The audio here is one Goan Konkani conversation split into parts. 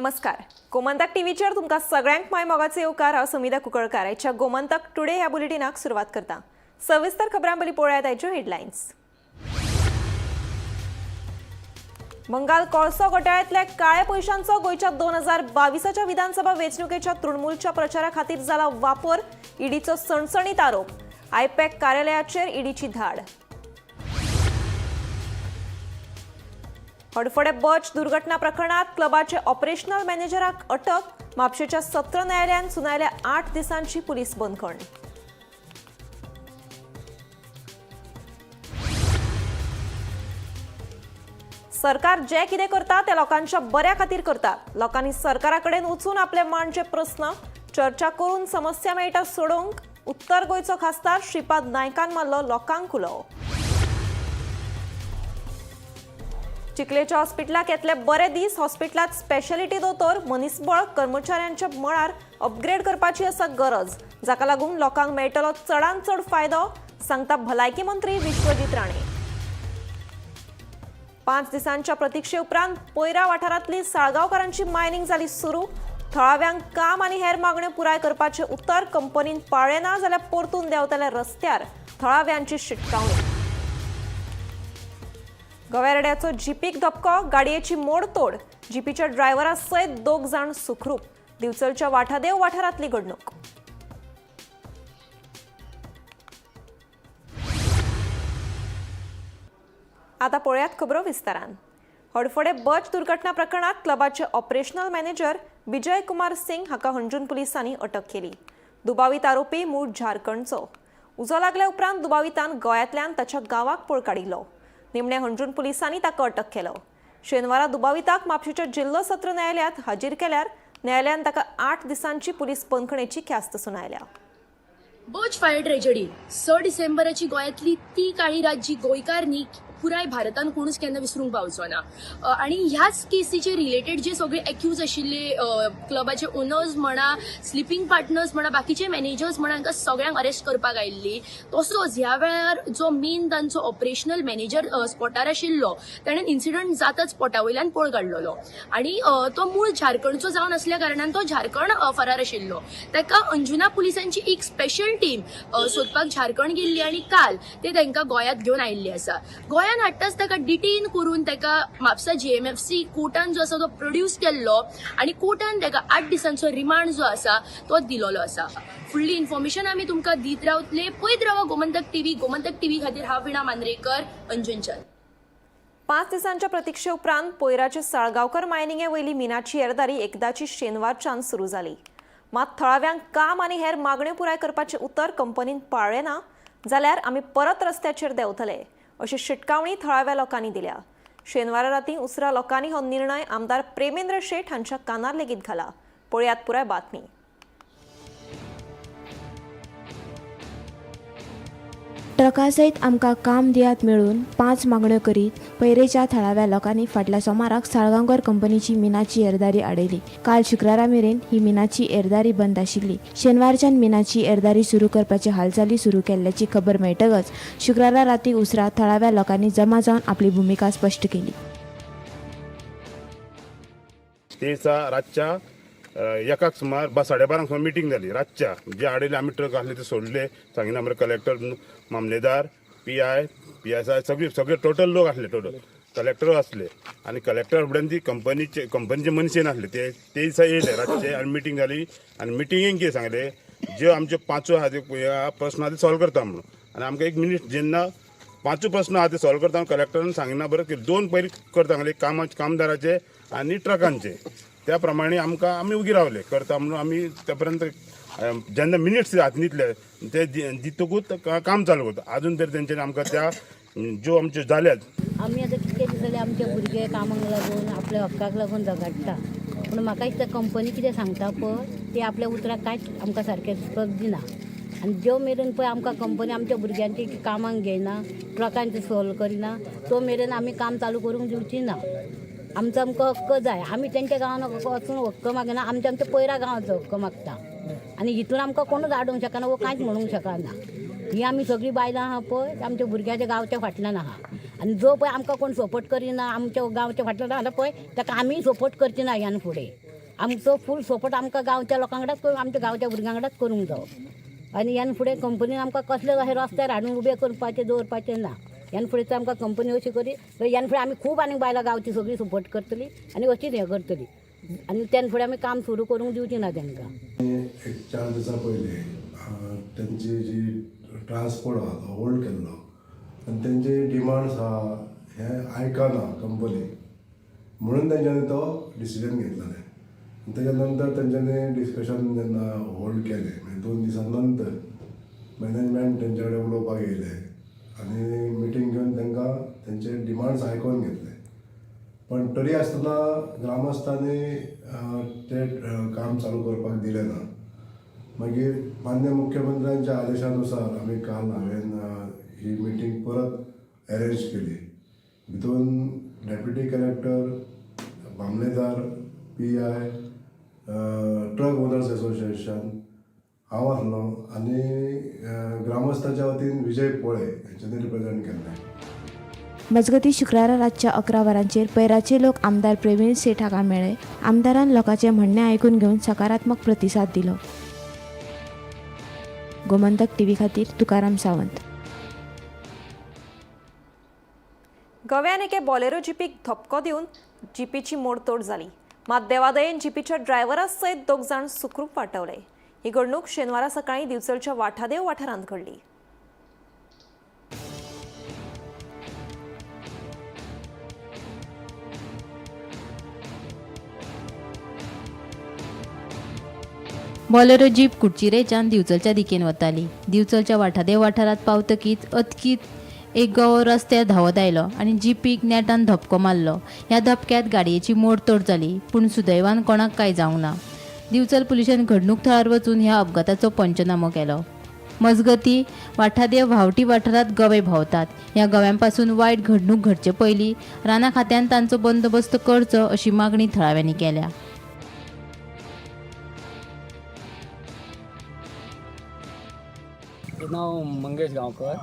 नमस्कार, गोमंतक टीव्हीचेर तुमकां सगळ्यांक माय मोगाचे येवकार. हांव समिधा कुंकळकार. आयच्या गोमंतक टुडे ह्या बुलेटिनाक सुरवात करता. सविस्तर खबरां पयलीं पळोवया आयच्यो हेडलायन्स. बंगाल कोळसो घोटाळ्यांतल्या काळ्या पयशांचो गोंयच्या 2022च्या विधानसभा वेंचणुकेच्या तृणमूलच्या प्रचारा खातीर जाला वापर, ईडीचो सणसणीत आरोप. आयपॅक कार्यालयाचेर ईडीची धाड. हडफडे बच दुर्घटना प्रकरणात क्लबाचे ऑपरेशनल मॅनेजराक अटक. म्हापशेच्या सत्र न्यायालयान सुनायल्या 8 दिसांची पुलीस बंदखण. सरकार जे कितें करता ते लोकांच्या बऱ्या खातीर करता. लोकांनी सरकारा कडेन वचून आपले मांडचे प्रस्न, चर्चा करून समस्या मेळटा सोडोवंक. उत्तर गोंयचो खासदार श्रीपाद नायकान मारलो लोकांक उलो. चिखलेच्या हॉस्पिटलाक येतले बरे दीस. हॉस्पिटलात स्पेशालिटी दोतोर, मनीसबळ, कर्मचाऱ्यांच्या मळार अपग्रेड करपाची आसा गरज, जाका लागून लोकांक मेळटलो चडांत चड फायदो, सांगता भलायकी मंत्री विश्वजीत राणे. 5 दिसांच्या प्रतिक्षे उपरांत पयरा वाठारांतली साळगांवकारांची मायनिंग जाली सुरू. थळाव्यांक काम आनी हेर मागण्यो पुराय करपाचें उतर कंपनीन पाळ्ळें ना जाल्यार परतून देंवतले रस्त्यार, थळाव्यांची शिटकावणी. गव्यारेड्याचो जिपीक धपको, गाडयेची मोडतोड. जिपीच्या ड्रायव्हरा सयत 2 जाण सुखरूप. दिवचलच्या वाठादेव वाठारांतली घडणूक. आता पळयात खबरो विस्तारान. हडफडे बच दुर्घटना प्रकरणात क्लबाचे ऑपरेशनल मॅनेजर विजय कुमार सिंग हाका हणजूण पुलिसांनी अटक केली. दुबावीत आरोपी मूळ झारखंडचो. उजो लागल्या उपरांत दुबावितान गोंयांतल्यान ताच्या गांवाक पळ काडिल्लो. निमणे हणजूण पुलिसांनी ताका अटक केलो. शेनवारा दुबाविताक म्हापशेच्या जिल्लो सत्र न्यायालयात हाजीर केल्यार न्यायालयान ताका 8 दिसांची पुलीस बंदखणेची ख्यास्त सुनायल्या. बच फायर ट्रेजडी 6 डिसेंबराची गोंयांतली ती काळी रात जी गोंयकार न्ही पुराय भारतान कोणूच केन्ना विसरूंक पावचो ना. आनी ह्याच केसीचे रिलेटेड जे सगळे एक्यूज आशिल्ले, क्लबाचे ओनर्स म्हणा, स्लिपींग पार्टनर्स म्हणा, बाकीचे मॅनेजर्स म्हणा, हांकां सगळ्यांक अरेस्ट करपाक आयिल्ली. तसोच ह्या वेळार जो मेन तांचो ऑपरेशनल मॅनेजर स्पॉटार आशिल्लो ताणें इन्सिडंट जाताच स्पॉटा वयल्यान पळ काडलेलो आनी तो मूळ झारखंडचो जावन आसल्या कारणान तो झारखंड फरार आशिल्लो. ताका अंजुना पुलिसांची एक स्पेशल टीम सोदपाक झारखंड गेल्ली आनी काल ते तांकां गोंयांत घेवन आयिल्ली आसा. गोंयांत हाडटाच ताका डिटेन करून ताका म्हापसा जीएमएफसी कोर्टान जो आसा तो प्रोड्यूस केल्लो आनी कोर्टान ताका 8 दिसांचो रिमांड जो आसा तो दिलोलो आसा. फुडली इन्फॉर्मेशन आमी तुमकां दीत रावतले. पळयत रावा गोमंतक टीव्ही. गोमंतक टीव्ही खातीर हांव विणा मांद्रेकर, अंजुनच्यान. 5 दिसांच्या प्रतिक्षे उपरांत पयराचे साळगांवकर मायनिंगे वयली मिनाची येरादारी एकदाची शेनवारच्यान सुरू जाली. मात थळाव्यांक काम आनी हेर मागण्यो पुराय करपाचें उतर कंपनीन पाळ्ळें ना जाल्यार आमी परत रस्त्याचेर देंवतले, अशी शिटकावणी थळाव्या लोकांनी दिल्या. शेनवारा राती उसरा लोकांनी हो निर्णय आमदार प्रेमेंद्र शेट हांच्या कानार लेगीत घाला. पळयात पुराय बातमी. ट्रकासयत आमकां काम दियात मेळून 5 मागण्यो करीत पयरेच्या थळाव्या लोकांनी फाटल्या सोमाराक साळगांवकर कंपनीची मिनाची येरादारी आडयली. काल शुक्रारा मेरेन ही मिनाची येरादारी बंद आशिल्ली. शेनवारच्यान मिनाची येरादारी सुरू करपाची हालचाली सुरू केल्ल्याची खबर मेळटकच शुक्रारा राती उसरा थळाव्या लोकांनी जमा जावन आपली भुमिका स्पश्ट केली. ते दिसा रातच्या एकाक सुमार 12:30 सुमार मिटींग जाली. रातच्या जे आडयले आमी ट्रक आसले ते सोडले. सांगिना आमकां कलेक्टर, मामलेदार, पीआय, पीएसआय सगळे सगळे टोटल लोक आसले, टोटल कलेक्टर आसले आनी कलेक्टर फुडें ती कंपनीचे मनशे नासले. ते ते दिसा येयले रातचे आनी मिटींग जाली. आनी मिटिंगेन कितें सांगलें, ज्यो आमच्यो 5 आहा ते प्रस्न आहा ते सॉल्व करता म्हणून. आनी आमकां एक मिनीट जेन्ना 5 प्रस्न आहा ते सॉल्व करता कलेक्टरान सांगिना बरें की 2 पयलीं करता सांगले, कामदाराचे आनी ट्रकांचे. त्या प्रमाणे आमकां आमी उगी रावले करता म्हणून. आमी त्या पर्यंत जेन्ना मिनिट्स हातीन दितले ते दितकूच काम चालू करता. आजून तरी तेंच्यांनी आमकां त्या ज्यो आमच्यो जाल्यात. आमी आतां कितके दीस जाले आमचे भुरगे कामाक लागून आपल्या हक्काक लागून झगडटा, पूण म्हाका दिसता कंपनी कितें सांगता पळय ते आपल्या उतराक कांयच आमकां सारकें पद दिना. आनी ज्यो मेरेन पळय आमकां कंपनी आमच्या भुरग्यांची कामाक घेयना, ट्रकांचे सोल्व करिना, तो मेरेन आमी काम चालू करूंक दिवची ना. आमचो आमकां हक्क जाय. आमी तेंच्या गांवान वचून हक्क मागना, आमच्या आमच्या पयरा गांवाचो हक्क मागता. आनी हितून आमकां कोणूच आडोवंक शकना वो कांयच म्हणूंक शकना. ही आमी सगळीं बायलां आहा पळय आमच्या भुरग्याच्या गांवच्या फाटल्यान आहा. आनी जो पळय आमकां कोण सपोर्ट करिना आमच्या गांवच्या फाटल्यान आहा पळय ताका आमी सपोर्ट करची ना ह्यान फुडें. आमचो फूल सपोर्ट आमकां गांवच्या लोकां वांगडाच करूं, आमच्या गांवच्या भुरग्यां वांगडाच करूंक जावो. आनी ह्यान फुडें कंपनीन आमकां कसले अशें रस्त्यार हाडून उबे करपाचें दवरपाचें ना. ह्यान फुडें तर आमकां कंपनी अशी करी, ह्यान फुडें आमी खूब आनी बायलां गांवची सगळीं सपोर्ट करतली आनी अशीच हें करतली आनी त्यान फुडें आमी काम सुरू करूंक दिवची ना तांकां. एक 4 दिसां पयलीं तेंची जी ट्रान्सपोर्ट आहा तो होल्ड केल्लो आनी तेंचे डिमांड्स आहा हे आयकना कंपनी, म्हणून तेंच्यांनी तो डिसिजन घेतलेलें. आनी तेच्या नंतर तेंच्यांनी डिस्कशन जेन्ना होल्ड केलें, म्हणजे 2 दिसां नंतर मॅनेजमेंट तेंच्या कडेन उलोवपाक येयलें आनी मिटींग घेवन तांकां तेंचे डिमांड्स आयकून घेतले. पण तरी आसतना ग्रामस्थांनी ते काम चालू करपाक दिलें ना. मागीर मान्य मुख्यमंत्र्यांच्या आदेशानुसार आमी काल हांवें ही मिटींग परत अरेंज केली. भितून डेप्युटी कलेक्टर, मामलेदार, PI, truck owners association, हांव आसलो आनी ग्रामस्थाच्या वतीन विजय पोळे हेंच्यांनी रिप्रेजेंट केल्लें. मजगतीं शुक्रारा रातच्या 11 वरांचेर पैराचे लोक आमदार प्रवीण सेठ हांगा मेळ्ळे. आमदारान लोकांचें म्हणणें आयकून घेवन सकारात्मक प्रतिसाद दिलो. गोमंतक टीव्ही खातीर तुकाराम सावंत. गोव्यान एके बॉलेरो जिपीक धपको दिवन जिपीची मोडतोड जाली. मात देवादयेन जिपीच्या ड्रायव्हरा सयत 2 जाण सुखरूप वाटवले. ही घडणूक शेनवारा सकाळीं दिवचलच्या वाठादेव वाठारांत घडली. बॉलेरो जीप कुडचिरेच्यान दिवचलच्या दिकेन वताली. दिवचलच्या वाठादेव वाठारांत पावतकीच अचकीत एक गवो रस्त्यार धांवत आयलो आनी जिपीक नेटान धपको मारलो. ह्या धपक्यांत गाडयेची मोडतोड जाली, पूण सुदैवान कोणाक कांय जावंक ना. दिवचल पुलिशेन घडणूक थळार वचून ह्या अपघाताचो पंचनामो केलो. मजगती वाठादेव व्हांवटी वाठारांत गवे भोंवतात. ह्या गव्यांपासून वायट घडणूक घडचे पयलीं राना खात्यान तांचो बंदोबस्त करचो अशी मागणी थळाव्यांनी केल्या. नांव मंगेश गांवकर,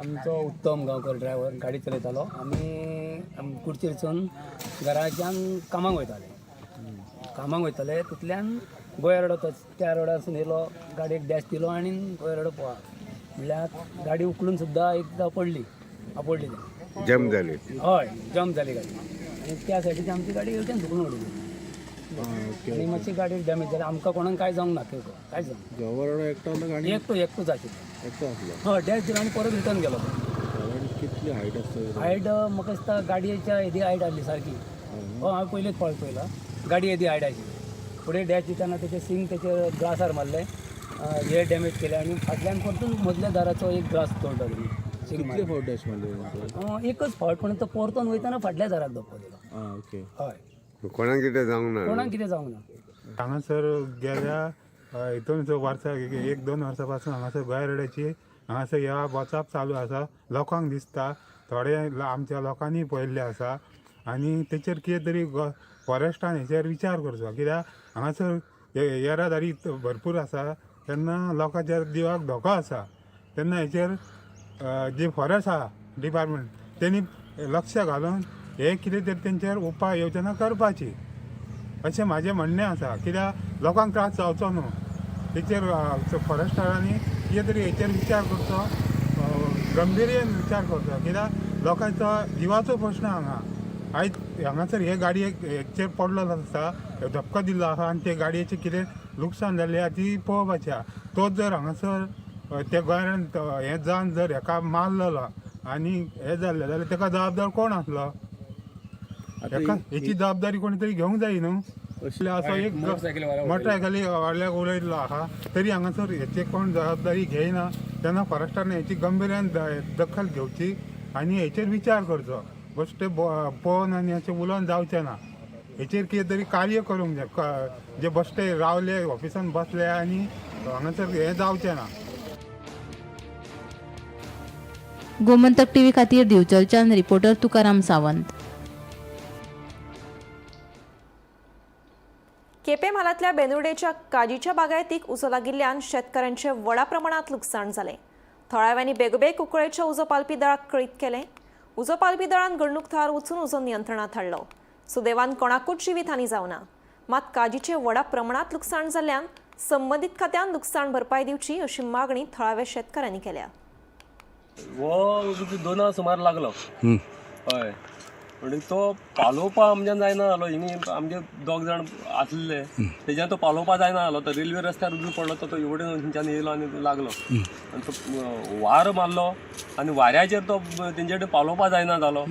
आमचो उत्तम गांवकर ड्रायव्हर गाडी चलयतालो. आमी कुडचेरसून घराच्यान कामाक वयताले. कामाक वयताले तितल्यान गोंया रोड वता त्या रोडारसून येयलो, गाडयेक डॅश दिलो आनी गोंया रोड पोवा म्हणल्यार गाडी उखलून सुद्दां एकदां पडली, आपडली ती. जम जाली. हय, जम्प जाली गाडी आनी त्या सायडीन आमची गाडी वयल्यान धुकलून उडयली आनी मातशी गाडी डॅमेज जाली. आमकां कोणाक कांय जावंक ना, कांय जावंक ड्रायव्हर एकटो आसलो गाडी? एकटो आशिल्लो. एकटो आसलो. हय, डॅश दिलो आनी परत रिटर्न गेलो तो. गाडी कितली हायट आसता? हायट म्हाका दिसता गाडयेच्या येदी हायट आसली सारकी. हय, हांवें पयलींच पळय पळयला गाडी येदी हायट आशिल्ली. फुडें डॅश दितना तेचे सिंग तेचे ग्लासार मारले, हे डॅमेज केले आनी फाटल्यान परतून मदल्या दाराचो एक ग्लास तोडलो तेणी. सिंग कितले मारून. फावट डॅश मारले? एकच फावट, पण तो परतून वयतना फाटल्या दाराक धपको दिलो. आं, ओके. हय, कोणाक कितें जावंक ना? कोणाक कितें जावंक ना. हांगासर गेल्या हितून वर्सा 1-2 वर्सां पासून हांगासर गोंय रोडाची हांगासर ह्या वचप चालू आसा. लोकांक दिसता थोडे आमच्या लोकांनी पळयल्लें आसा आनी तेचेर कितें तरी फॉरेस्टान हेचेर विचार करचो, कित्याक हांगासर येरादारी भरपूर आसा तेन्ना लोकांच्या जिवाक धोको आसा. तेन्ना हेचेर जे फॉरेस्ट आहा डिपार्टमेंट तेणी लक्ष घालून हे कितें तरी तेंचेर उपाय योजना करपाची अशें म्हाजें म्हणणें आसा. कित्याक लोकांक त्रास जावचो न्हू, तेचेर फॉरेस्टरांनी कितें तरी हेचेर विचार करचो, गंभीर्येन विचार करचो, कित्याक लोकांचो जिवाचो प्रश्न हांगा. आयज हांगासर हे गाडयेक हेचेर पडलो आसा, धपको दिल्लो आसा आनी ते गाडयेचें कितें लुकसाण जाल्लें आसा ती पळोवपाची आसा. तोच जर हांगासर त्या गोंयान हें जावन जर हेका मारलेलो आनी हें जाल्लें जाल्यार तेका जबाबदार कोण आसलो? हेका हेची जबाबदारी कोणी तरी घेवंक जाय न्हू. असो एक मोटरसायकली वाडल्याक उडयल्लो आहा तरी हांगासर हेची कोण जबाबदारी घेयना. तेन्ना फॉरेस्टान हेची गंभीर्यान दखल घेवची आनी हेचेर विचार करचो. बेश्टे पळोवन आनी अशें उलोवन जावचें ना. हेचेर कितें तरी कार्य करूंक जाय. जे बश्टे रावले ऑफिसान बसले आनी हांगासर हें जावचें ना. गोमंतक टीव्ही खातीर दिवचलच्यान रिपोर्टर तुकाराम सावंत. केपें म्हालांतल्या बेनुर्डेच्या काजीच्या बागायतीक उजो लागिल्ल्यान शेतकारांचें व्हडा प्रमाणांत लुकसाण जालें. थळाव्यांनी बेगोबेग कुंकळेच्या उजो पालपी दळाक कळीत केलें. उजो पालपी दळान घडणूक थळार वचून उजो नियंत्रणांत हाडलो. सुदैवान कोणाकूच जिवीत हानी जावना. मात काजीचे व्हडा प्रमाणात लुकसाण जाल्ल्यान संबंदीत खात्यान लुकसाण भरपाय दिवची अशी मागणी थळाव्या शेतकारांनी केल्या. हो 2 सुमार लागलो. हय, म्हणटकीर तो पालोवपा आमच्यान जायना जालो. हिंगा आमगे 2 जाण आसले तेज्यान तो पालोवपा जायना जालो. तो रेल्वे रस्त्यार उजू पडलो तो एवढे थंयच्यान येयलो आनी लागलो आनी तो वारो मारलो आनी वाऱ्याचेर तो तेंचे कडेन पालोवपा जायना जालो.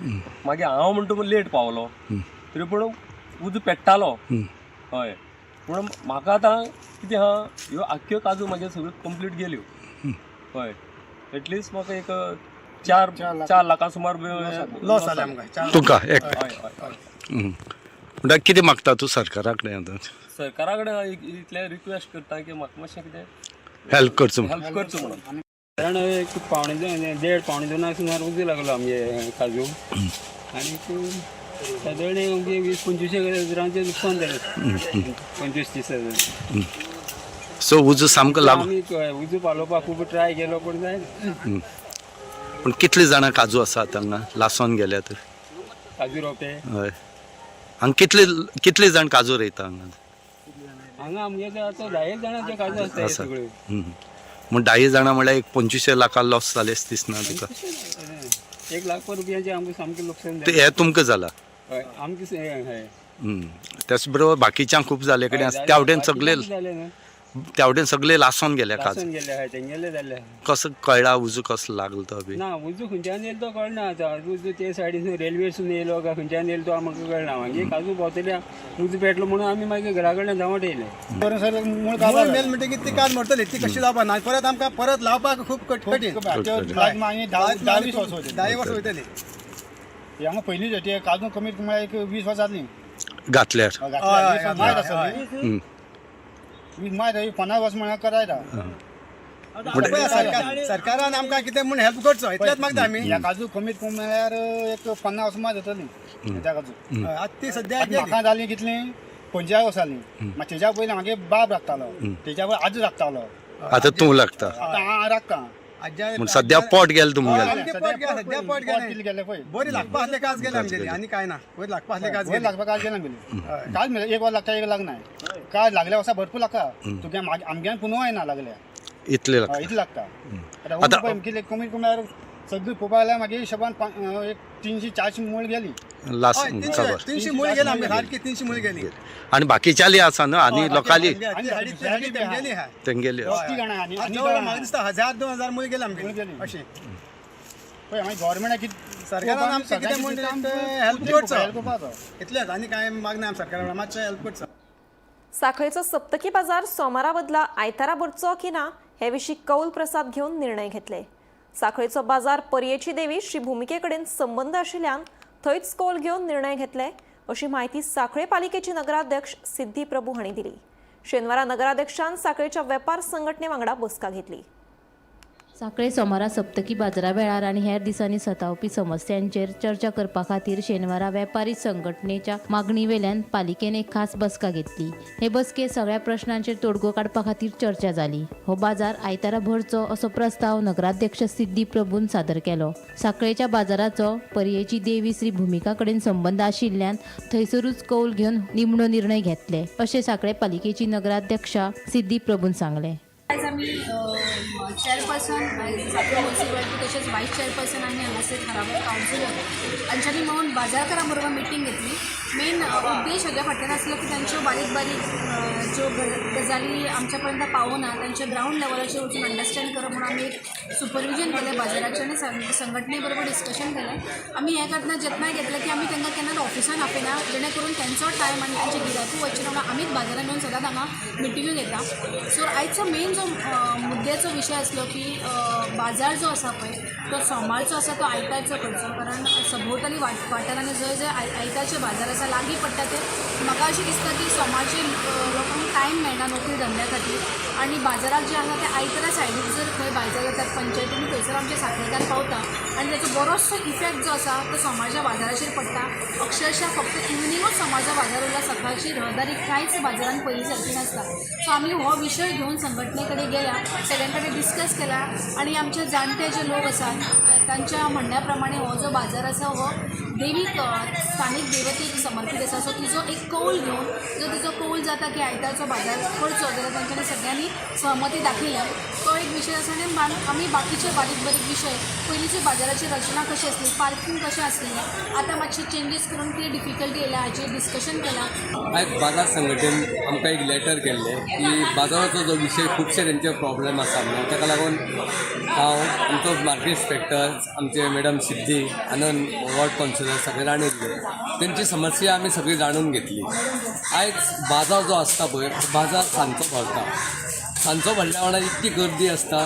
मागीर हांव म्हणटा लेट पावलो तरी पूण उजो पेट्टालो. हय, पूण म्हाका आतां कितें आहा, ह्यो आख्ख्यो काजू म्हागे सगळ्यो कंप्लीट गेल्यो. हय, एटलिस्ट म्हाका एक 4 लाखां सुमार लॉस जाले आमकां. तुका एक म्हणटा कितें मागता तूं सरकारा कडेन आतां? सरकारा कडेन इतलें रिक्वेस्ट करता की म्हाका मातशें कितें हेल्प करचो, हेल्प करचो म्हणून. कारण एक 1.75 1.5 1.75 सुमार उजो लागलो आमगे काजू आनी सादारण आमगे 20-25 हजारांचें लुकसाण जालें. 25-30 हजार. सो उजो सामको लागलो. आमी उजो पालोवपाक खूब ट्राय केलो पूण जायना. पूण कितले जाणां काजू आसात हांगा लासोन गेल्यात? काजू रोपे हय, हांगा कितले कितले जाण काजू रोयता हांगा? हांगा आमगे आतां 10 जाणांचे काजू आसता सगळ्यो. म्हण 10 जाणां म्हळ्यार एक 25 लाखां लॉस जालें दिसना तुका? 1 लाख रुपयांचें आमकां सामकें लुकसाण जालें. हें तुमकां जालां? हय, आमकां. हय, त्याच बरोबर बाकीच्यांक खूब जाले कडेन आसा. त्या वटेन सगळे, त्या वटेन सगळे लासोन गेले काजू. गेले तेंगेले जाले. कसो कळ्ळा उजो कसो लागलो तो बी? ना, उजो खंयच्यान येयलो तो कळना आतां. उजो ते सायडीन रेल्वेसून येयलो काय खंयच्यान येयलो तो आमकां कळना. मागीर काजू भोंवतले उजो पेटलो म्हणून आमी मागीर घरा कडल्यान धांवट येयले. मूळ मेल म्हणटकीर ती काज मरतली, ती कशी जावपा ना. परत आमकां परत लावपाक खूब कठीण. 10-20 वर्सां वयतली. हांगा पयलीं जाती काजू कमीत कमी एक 20 वर्सां जालीं घातल्यार. मायज आसली 20 मायज 50 वर्सां म्हळ्यार करायता. सरकारान आमकां कितें म्हूण हेल्प करचो इतलेंच मागता आमी. ह्या काजू कमीत कमी म्हळ्यार एक 50 वर्सां मायज जातली त्या काजू. आतां ती सद्या म्हाका जाली कितली 45 वर्सां जालीं. मागीर तेज्या पयलीं म्हागे बाब राखतालो, तेज्या पयलीं आजो राखतालो, आतां तूं लागता. आतां हांव राखता. म्हण सद्या पोट गेलें तुमगेलें. सद्या पोट गेलें पळय. बरी लागपा आसले काज गेले आमगेली आनी कांय ना. बरी लागपा आसले काज गेली. लागपा काज गेले आमगेली. काज मेळ्ळें एक वर लागता, एक लागना. काज लागल्या वर्सा भरपूर लागता तुगे. आमग्यान पुनव येना लागल्या इतले लागता, इतले लागता. आतां कितले कमीत कमी सगळी पळोवपा जाल्यार मागीर हिशोबान एक 300-400 मूळ गेली. 300 मूळ गेली आमगे, सारकी 300 मूळ गेली. आनी बाकीच्याली आसा न्हू, आनी लोकांली तेंगेली म्हाका दिसता 1000-2000 मूळ गेली आमगे अशें. पळय मागीर गव्हर्मेंटाक कितें सरकारान आमकां कितें म्हूण हेल्प करचो इतलेंच, आनी कांय मागना आमी सरकारा मातशें हेल्प करचो. साखळेचो सप्तकी बाजार सोमारा बदला आयतारा भरचो की ना हे विशीं कौल प्रसाद घेवन निर्णय घेतले. साखळेचो बाजार परयेची देवी श्री भुमिके कडेन संबंद आशिल्ल्यान थंयच कौल घेवन निर्णय घेतले अशी म्हायती साखळे पालिकेचे नगराध्यक्ष सिद्धी प्रभू हांणी दिली. शेनवारा नगराध्यक्षान साखळेच्या वेपार संघटने वांगडा बसका घेतली. साखळे सोमारा सप्तकी बाजारा वेळार आनी हेर दिसांनी सतावपी समस्यांचेर चर्चा करपा खातीर शेनवारा वेपारी संघटनेच्या मागणी वेल्यान पालिकेन एक खास बसका घेतली. हे बसकेत सगळ्या प्रश्नांचेर तोडगो काडपा खातीर चर्चा जाली. हो बाजार आयतारा भरचो असो प्रस्ताव नगराध्यक्ष सिद्धी प्रभून सादर केलो. साखळेच्या बाजाराचो परयेची देवी श्री भुमिका कडेन संबंद आशिल्ल्यान थंयसरूच कौल घेवन निमणो निर्णय घेतले अशें साखळे पालिकेची नगराध्यक्षा सिद्धी प्रभून सांगलें. आयज आमी चेअरपर्सन साखळे म्युनिसिपालिटी तशेंच वायस चेअरपर्सन आनी हांगासर थळावे कावन्सिलर हांच्यांनी मेळून बाजारकारां बरोबर मिटींग घेतली. मेन उद्देश हाज्या फाटल्यान आसलो की तांच्यो बारीक बारीक ज्यो गजाली आमच्या पर्यंत पावना तांच्या ग्रावंड लेवलाचेर वचून अंडरस्टँड करप म्हणून आमी एक सुपरविजन केलें बाजाराचें आनी संघटने बरोबर डिस्कशन केलें. आमी हें करतना जतनाय घेतलें की आमी तांकां केन्नाच ऑफिसान आपयना, जेणे करून तांचो टायम आनी तांचे गिरायकूय वचचें ना म्हणून आमीच बाजारान येवन सदांच हांगा मिटिंग्यो घेता. सो आयचो मेन जो मुद्द्याचो विशय आसलो की बाजार जो आसा पळय तो सोमारचो आसा तो आयतारचो करचो, कारण सभोवताली वाठारांनी जंय जंय आयतारचे बाजार आसा लागीं पडटा ते म्हाका अशें दिसता की सोमारचे लोकांक टायम मेळना नोकरी धंद्या खातीर आनी बाजाराक जे आसा ते आयतारा सायडीक जर खंय बाजार जातात पंचायतीन थंयसर आमचे साखळेकार पावता आनी ताचो बरोचसो इफेक्ट जो आसा तो सोमारच्या बाजाराचेर पडटा. अक्षरशा फक्त इवनिंगूच सोमारचो बाजार उरला, सकाळची रहदारी कांयच बाजारान पयलीं सारकी नासता. सो आमी हो विशय घेवन संघटने कडेन गेल्या, सगळ्यां कडेन डिस्कस केला आनी आमचे जाणटे जे लोक आसात तांच्या म्हणण्या प्रमाणे हो जो बाजार आसा हो देवीक स्थानीक देवतेक समर्पीत आसा. सो तिजो एक कौल घेवन जर तिजो कौल जाता की आयतारचो बाजार करचो जाल्यार तांच्यांनी सगळ्यांनी सहमती दाखयल्या. तो एक विशय आसा. आनी आमी बाकीचे बारीक बारीक विशय, पयलींची बाजाराची रचना कशी आसली, पार्कींग कशें आसलें, आतां मातशे चेंजीस करून कितें डिफिकल्टी येयल्या हाचेर डिस्कशन केलां. आयज बाजार संघटनेन आमकां एक लेटर केल्लें की बाजाराचो जो विशय खुबशे तेंचे प्रॉब्लेम आसा म्हणून ताका लागून हांव आमचो मार्केट इन्स्पेक्टर आमचे मॅडम सिद्धी आनंद वॉर्ड कावन्सिलर सगळे जाण येयल्ले. तेंची समस्या आमी सगळी जाणून घेतली. आयज बाजार जो आसता पळय, बाजार सांजचो भरता. सांजचो भरल्या वांगडा इतकी गर्दी आसता,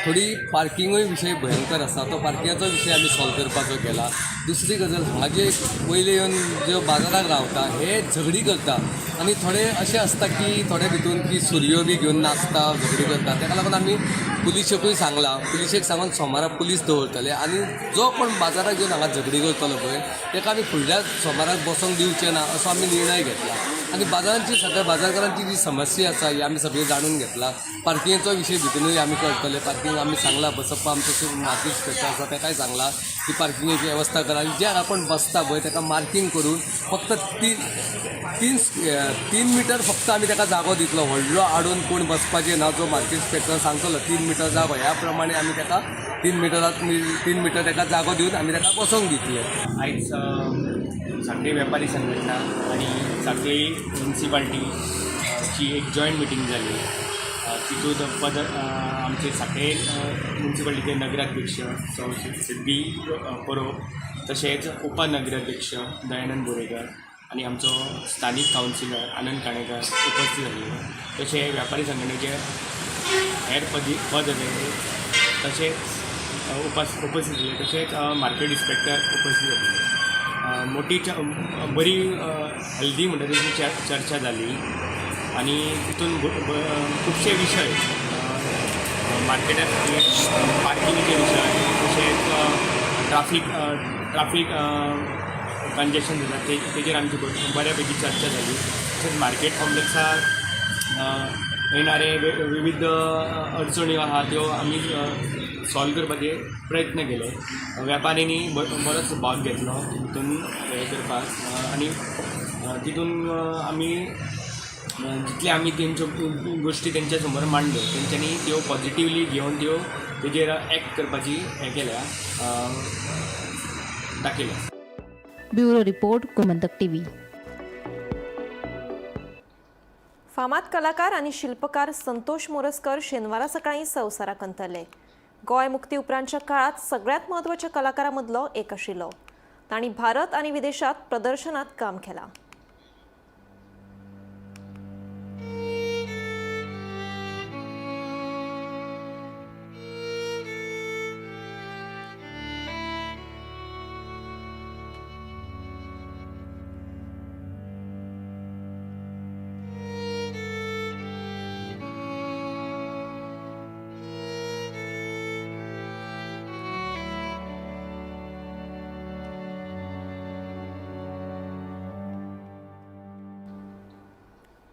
थोडी पार्किंगूय विशय भयंकर आसा. तो पार्किंगाचो विशय आमी सॉल्व करपाचो केला. दुसरी गजाल, हांगा जे पयले येवन जे बाजाराक रावता हे झगडी करता आनी थोडे अशें आसता की थोडे भितून की सुरयो बी घेवन नाचता, झगडी करता. ताका लागून आमी पुलिशेकूय सांगलां. पुलिशेक सांगून सोमारा पुलीस दवरतले आनी जो कोण बाजाराक येवन हांगा झगडी करतलो पळय ताका आमी फुडल्या सोमाराक बसोंक दिवचे ना असो आमी निर्णय घेतला. आनी बाजारांची सगळ्या बाजारकारांची जी समस्या आसा ही आमी सगळी जाणून घेतला. पार्किंगेचो विशय भितरूय आमी करतले. पार्किंग आमी सांगलां, बसप्पा आमचो मार्केट इन्स्पेक्टर आसा ताकाय सांगलां की पार्किंगेची वेवस्था करा. आनी जे हांगा कोण बसता पळय ताका मार्कींग करून फक्त 3 मिटर फक्त आमी ताका जागो दितलो. व्हडलो हाडून कोण बसपाचें ना. जो मार्केट इन्स्पेक्टर सांगतलो 3 मिटर जागो, ह्या प्रमाणे आमी ताका 3 मिटर ताका जागो दिवन आमी ताका बसोंक दितले. आयज सांखळी वेपारी संघटना आनी सांखळी म्युनिसिपालिटीची एक जॉयंट मिटींग जाली. तितूंत आमचे सांखळे म्युनिसिपालिटीचे नगराध्यक्ष सौ सिद्धी परोब, तशेंच उपनगराध्यक्ष दयानंद बोरेकर आनी आमचो स्थानीक कावन्सिलर आनंद काणेकर उपस्थित आसले. तशें व्यापारी संघटनेचे हेर पद अधिकारी तशेंच उपस्थित आसले. तशेंच मार्केट इन्स्पेक्टर उपस्थित आसले. मोटी बरी हेल्दी म्हणटा तशी चर्चा जाली आनी तितून खुबशे विशय मार्केटात पार्किंगचे विशय, तशेंच ट्राफीक कंजेशन जाता तेजेर आमची बऱ्या पैकी चर्चा जाली. तशेंच मार्केट कॉम्प्लेक्सार येणारे विविध अडचण्यो आहा त्यो आमी सॉल्व करपाचे प्रयत्न केले. व्यापाऱ्यांनी बरोच भाग घेतलो तितून हें करपाक आनी तितून आमी जितले आमी तेंच्यो गोश्टी तेंच्या समोर मांडल्यो तेंच्यांनी त्यो पॉजिटिवली घेवन त्यो तेजेर एक्ट करपाची हें केल्या, दाखयल्या. Bureau report, Gomantak TV. फामाद कलाकार आनी शिल्पकार संतोष मोरजकर शेनवारा सकाळीं संवसाराक अंतरले. गोंय मुक्ती उपरांतच्या काळांत सगळ्यांत म्हत्वाच्या कलाकारां मदलो एक आशिल्लो. तांणी भारत आनी विदेशांत प्रदर्शनांत काम केलां.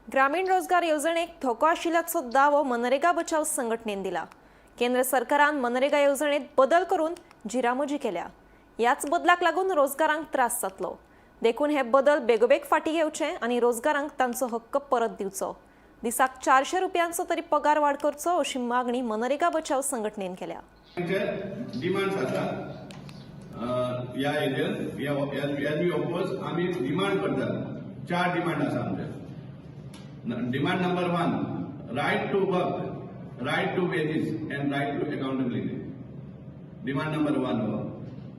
ग्रामीण रोजगार येवजणेक धोको आशिल्ल्याचो दावो मनरेगा बचाव संघटनेन दिला. केंद्र सरकारान मनरेगा येवजणेत बदल करून जिरामोजी केल्या. ह्याच बदलाक लागून रोजगारांक त्रास जातलो. देखून हे बदल बेगोबेग फाटीं घेवचे आनी रोजगारांक तांचो हक्क परत दिवचो. दिसाक 400 रुपयांचो तरी पगार वाड करचो अशी मागणी मनरेगा बचाव संघटनेन केल्या. डिमांड्स आसा ह्या हेजेर ओपोज आमी डिमांड करतात. 4 डिमांड आसा आमचे. Demand number 1, right to work, right to wages and right to accountability. Demand number 1.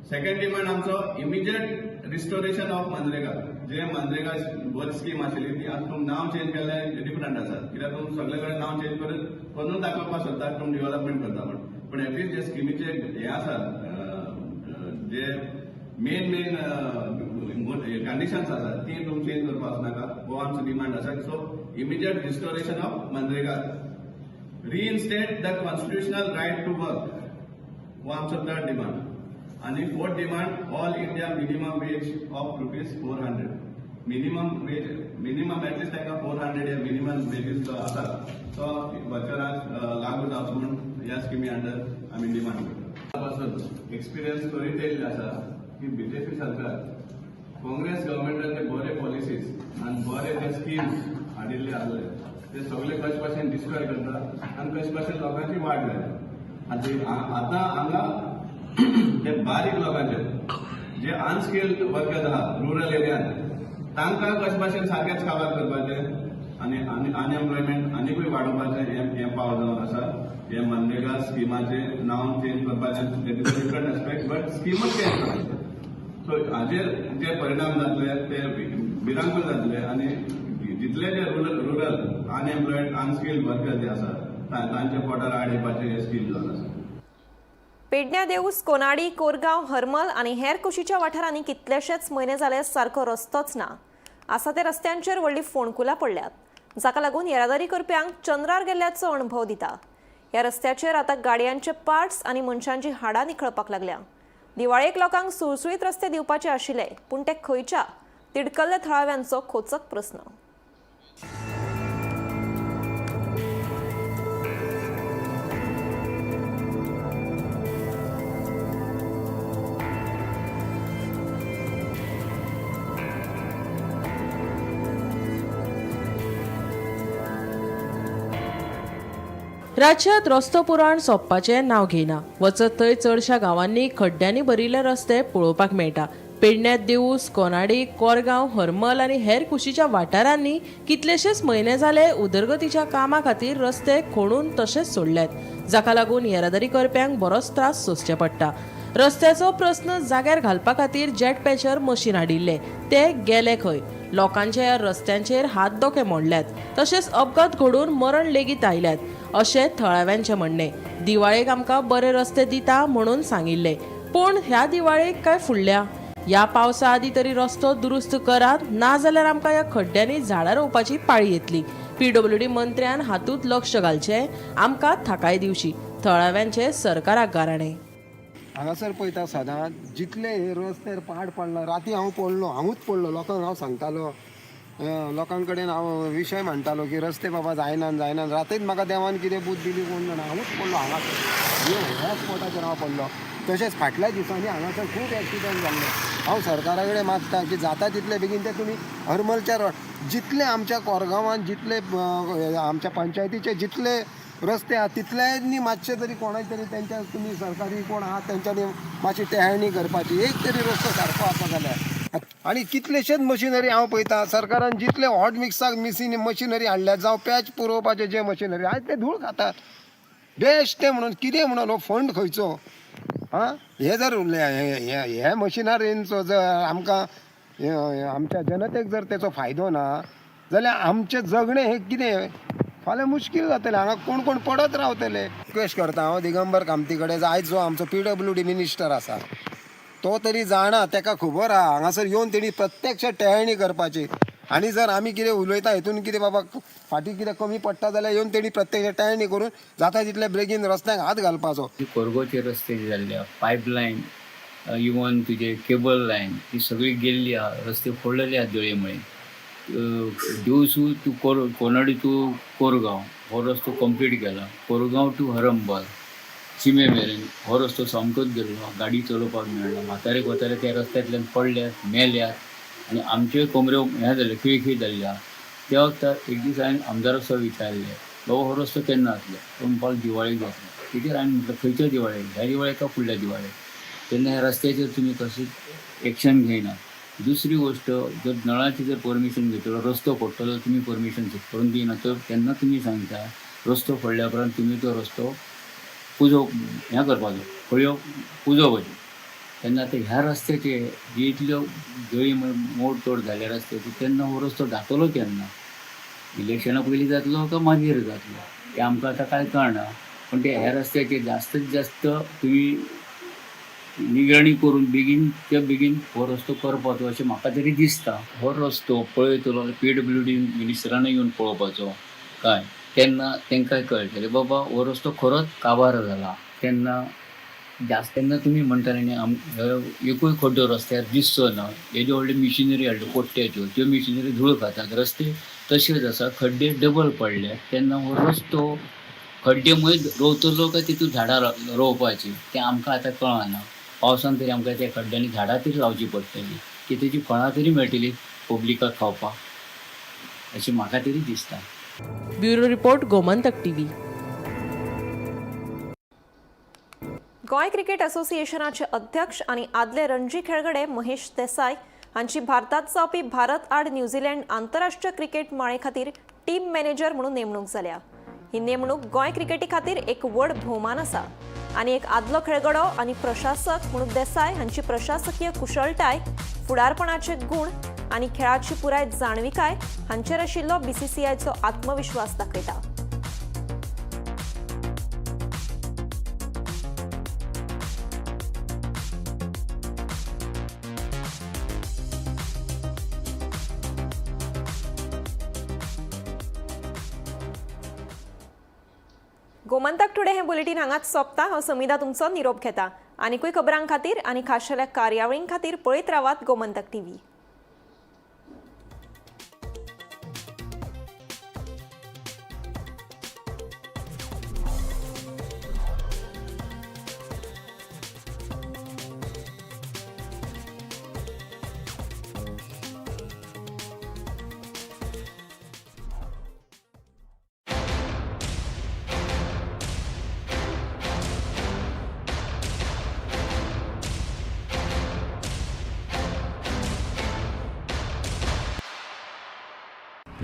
Second demand आमचो immediate restoration of MNREGA. J MNREGA work scheme आशिल्ली ती आज तुम नांव चेंज केल्लें डिफरंट आसा. कित्याक तुम सगळे कडेन नांव चेंज करून दाखोवपाक सोदता तुम डेव्हलपमेंट करता म्हण, पूण एटलिस्ट जे स्किमीचे हे आसा, जे मेन मेन कंडिशन्स आसा ती तुम चेंज करपाक वचनाका, हो आमचो डिमांड आसा. So immediate restoration of MNREGA, reinstate the constitutional right to work, हो आमचो थर्ड डिमांड. आनी fourth demand, all India minimum wage of ₹400. Minimum wage, minimum at least तांकां 400 हे मिनिमम वेजीस जो आसा तो वर्कराक लागू जावचो म्हूण ह्या स्किमी अंडर आमी डिमांड करता. पासून एक्सपिरियन्स करीत येयल्ले आसा की बीजेपी सरकार काँग्रेस गव्हर्मेंटान जे बरे पॉलिसीज आनी बरे जे स्किम्स हाडिल्ले आसले ते सगळे कशे भाशेन डिस्ट्रॉय करता आनी कशे भाशेन लोकांची वाट लायता. आनी आतां हांगा ते बारीक लोकांचे जे अनस्किल्ड वर्कर्स आहा रुरल एरियान तांकां कशे भाशेन सारकेच काबार करपाचें आनी अनएम्प्लॉयमेंट आनीकूय वाडोवपाचें हें पावर जावन आसा. हे मनरेगा स्किमाचें नांव चेंज करपाचें that is a different aspect, but स्किमूच change करपाचें. सो हाजेर जे परिणाम जातले ते भिरांकूळ जातले आनी जितले जे रुरल अनएम्प्लॉयड अनस्किल्ड वर्कर जे आसा तांच्या पोटार आड येवपाचें हें स्कीम जावन आसा. पेडण्या देऊस, कोनाडी, कोरगांव, हरमल आनी हेर कुशीच्या वाठारांनी कितलेशेच म्हयने जाले सारको रस्तोच ना. आसा त्या रस्त्यांचेर व्हडली फोंडकुलां पडल्यात, जाका लागून येरादारी करप्यांक चंद्रार गेल्ल्याचो अणभव दिता. ह्या रस्त्याचेर आतां गाडयांचे पार्ट्स आनी मनशांची हाडां निखळपाक लागल्या. दिवाळेक लोकांक सुळसुळीत रस्ते दिवपाचे आशिल्ले, पूण ते खंयच्या तिडकल्ल्या थळाव्यांचो खोचक प्रस्न. राज्यांत रस्तो पुराण सोंपपाचें नांव घेयना. वचत थंय चडश्या गांवांनी खड्ड्यांनी भरिल्ले रस्ते पळोवपाक मेळटा. पेडण्यांत देऊस, कोनाडी, कोरगांव, हरमल आनी हेर कुशीच्या वाठारांनी कितलेशेच म्हयने जाले उदरगतीच्या कामा खातीर रस्ते खोणून तशेंच सोडल्यात, जाका लागून येरादारी करप्यांक बरोच त्रास सोंसचे पडटा. रस्त्याचो प्रस्न जाग्यार घालपा खातीर जेट पॅचर मशीन हाडिल्लें, ते गेले खंय? लोकांच्या ह्या रस्त्यांचेर हात दोके मोडल्यात, तशेंच अपघात घडून मरण लेगीत आयल्यात अशें थळाव्यांचें म्हणणें. दिवाळेक आमकां बरे रस्ते दिता म्हणून सांगिल्लें, पूण ह्या दिवाळेक काय फुडल्या ह्या पावसा आदीं तरी रस्तो दुरुस्त करात, ना जाल्यार आमकां ह्या खड्ड्यांनी झाडां रोवपाची पाळी येतली. पीडब्ल्यूडी मंत्र्यान हातूंत लक्ष घालचें, आमकां थाकाय दिवची, थळाव्यांचें सरकाराक गाराणें. हांगासर पळयता सदांच जितले हे रस्त्यार पाड पडला. राती हांव पडलो, हांवूच पडलो. लोकांक हांव सांगतालो, लोकां कडेन हांव विशय मांडटालो की रस्ते बाबा जायना जायना. रातीच म्हाका देवान कितें बूद दिली कोण जाणा, हांवूच पडलो हांगासर, ह्या स्पॉटाचेर हांव पडलो. तशेंच फाटल्या दिसांनी हांगासर खूब एक्सिडंट जाल्ले. हांव सरकारा कडेन मागता की जाता तितले बेगीन ते तुमी हरमलच्या रोड जितले आमच्या कोरगांवान जितले आमच्या पंचायतीचे जितले रस्ते आहा तितल्यांनी मातशे तरी कोणाय तरी तेंच्या तुमी सरकारी कोण आहा तेंच्यांनी मातशी टेहळणी करपाची, एक तरी रस्तो सारको आसा जाल्यार. आनी कितलेशेच मशिनरी हांव पळयता सरकारान जितले हॉट मिक्साक मशिनरी हाडल्या, जावं पॅच पुरोवपाचे जे मशिनरी आयज ते धूळ खातात बेश्टे म्हणून. कितें म्हणून हो फंड खंयचो आं? हे जर हे मशिनरींचो जर आमकां आमच्या जनतेक जर तेचो फायदो ना जाल्यार आमचें जगणें हें कितें फाल्यां मुश्कील जातलें. हांगा कोण कोण पडत रावतले. रिक्वेस्ट करता हांव दिगंबर कामती कडेन, आयज जो आमचो पीडब्ल्यूडी मिनिस्टर आसा तो तरी जाणा, तेका खबर आहा हांगासर येवन तेणी प्रत्यक्ष टेहळणी करपाची. आनी जर आमी कितें उलयता हितून कितें बाबा फाटीं कितें कमी पडटा जाल्यार येवन तेणी प्रत्यक्ष टेहळणी करून जाता तितले बेगीन रस्त्यांक हात घालपाचो. कोरगांवचे रस्ते जे जाल्ले आहा, पायपलायन इवन तुजे केबल लायन ही सगळी गेल्ली आहा, रस्ते फोडलेले आहा दळये. देवसू टू कोनाडी टू कोरगांव हो रस्तो कंप्लीट केला. कोरगांव टू हरंबल शिमे मेरेन हो रस्तो सामकोच गेल्लो, गाडी चलोवपाक मेळना. म्हातारे कोतारे त्या रस्त्यांतल्यान पडल्यात, मेल्यात आनी आमच्योय कमऱ्यो हें जाल्यो, खिळखिळ जाल्ल्यो आहा. त्या वखतार एक दीस हांवें आमदारा सो विचारलें, बाबा हो रस्तो केन्ना जातलो? तो म्हणपाक लागलो दिवाळेक जातलो. तेजेर हांवें म्हटलें खंयच्या दिवाळेक, ह्या दिवाळेक काय फुडल्या दिवाळेक? तेन्ना ह्या रस्त्याचेर तुमी कशेंच एक्शन घेयना. दुसरी गोश्ट, जर नळाची जर परमिशन घेतलो, रस्तो फोडटलो तुमी परमिशन करून दिना तर तेन्ना तुमी सांगता रस्तो फोडल्या उपरांत तुमी तो रस्तो पुजो हें करपाचो, खळयो पुजोवपाच्यो. तेन्ना आतां ह्या रस्त्याचे जी इतल्यो जळी मोडतोड जाल्या रस्त्याची, तेन्ना हो रस्तो जातलो केन्ना? इलेक्शना पयलीं जातलो काय मागीर जातलो तें आमकां आतां कांय कळना. पूण ते ह्या रस्त्याचे जास्तत जास्त तुमी निगराणी करून बेगीनच्या बेगीन हो रस्तो करपाचो अशें म्हाका तरी दिसता. हो रस्तो पळयतलो पीडब्ल्यूडी मिनिस्टरानूय येवन पळोवपाचो काय, तेन्ना तांकांय कळटलें बाबा हो रस्तो खरोच काबार जाला. तेन्ना जास्त तेन्ना तुमी म्हणटाले न्ही एकूय खड्डो रस्त्यार दिसचो ना, येद्यो व्हडल्यो मिशिनरी हाडल्यो कोट्ट्याच्यो, त्यो मिशिनरी धूळ खातात, रस्ते तशेच आसा, खड्डे डबल पडले. तेन्ना हो रस्तो खड्डे मदीं रोवतलो काय तितूंत झाडां रोवपाचीं तें आमकां आतां कळना. पावसान तरी आमकां त्या खड्ड्यांनी झाडां तरी लावची पडटली. की तेजी फळां तरी मेळटली पब्लिकाक खावपाक, अशें म्हाका तरी दिसता. Bureau report, Gomantak TV. Goa cricket असोसिएशनाचे अध्यक्ष आनी आदले रणजी खेळगडे महेश देसाय हांची भारतात जावपी भारत आड न्यूझीलंड आंतरराष्ट्रीय क्रिकेट माळे खातीर टीम मॅनेजर म्हणून नेमणूक जाल्या. ही नेमणूक गोंय क्रिकेटी खातीर एक व्हड भोवमान आसा आनी एक आदलो खेळगडो आनी प्रशासक म्हणून देसाय हांची प्रशासकीय कुशळटाय, फुडारपणाचे गूण आनी खेळाची पुराय जाणविकाय हांचेर आशिल्लो बीसीसीआयचो आत्मविश्वास दाखयता. गोमंतक टुडे हे बुलेटीन हांगाच सोंपता. हांव समिधा तुमचो निरोप घेता. आनीकूय खबरां खातीर आनी खाशेल्या कार्यावळीं खातीर पळयत रावात Gomantak TV.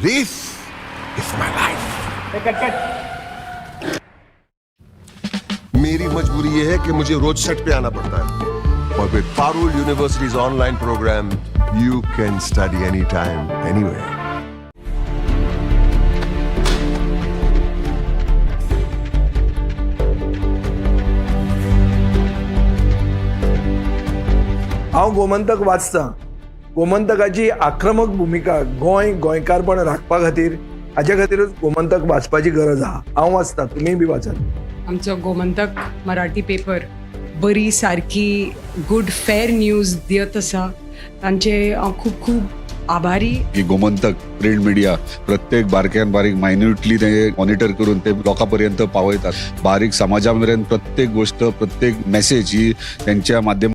This is my life. मेरी मजबूरी ये है कि मुझे रोज सेट पे आना पड़ता है और with Parul University's online program, you can study anytime, anywhere. हांव गोमंतक वाचतां. गोमंतकाची आक्रमक भुमिका गोंय गोंयकारपण राखपा खातीर, हाजे खातीरूच गोमंतक वाचपाची गरज आहा. हांव वाचतां, तुमीय बी वाचात. आमचो गोमंतक मराठी पेपर बरी सारकी गुड फेर न्यूज दियत आसा, तांचे हांव खूब खूब आभारी. की गोमंतक प्रिंट मिडिया प्रत्येक बारक्यान बारीक मायन्युटली ते मॉनिटर करून ते लोकां पर्यंत पावयतात. बारीक समाजा मेरेन प्रत्येक गोष्ट, प्रत्येक मेसेज ही त्यांच्या माध्यमात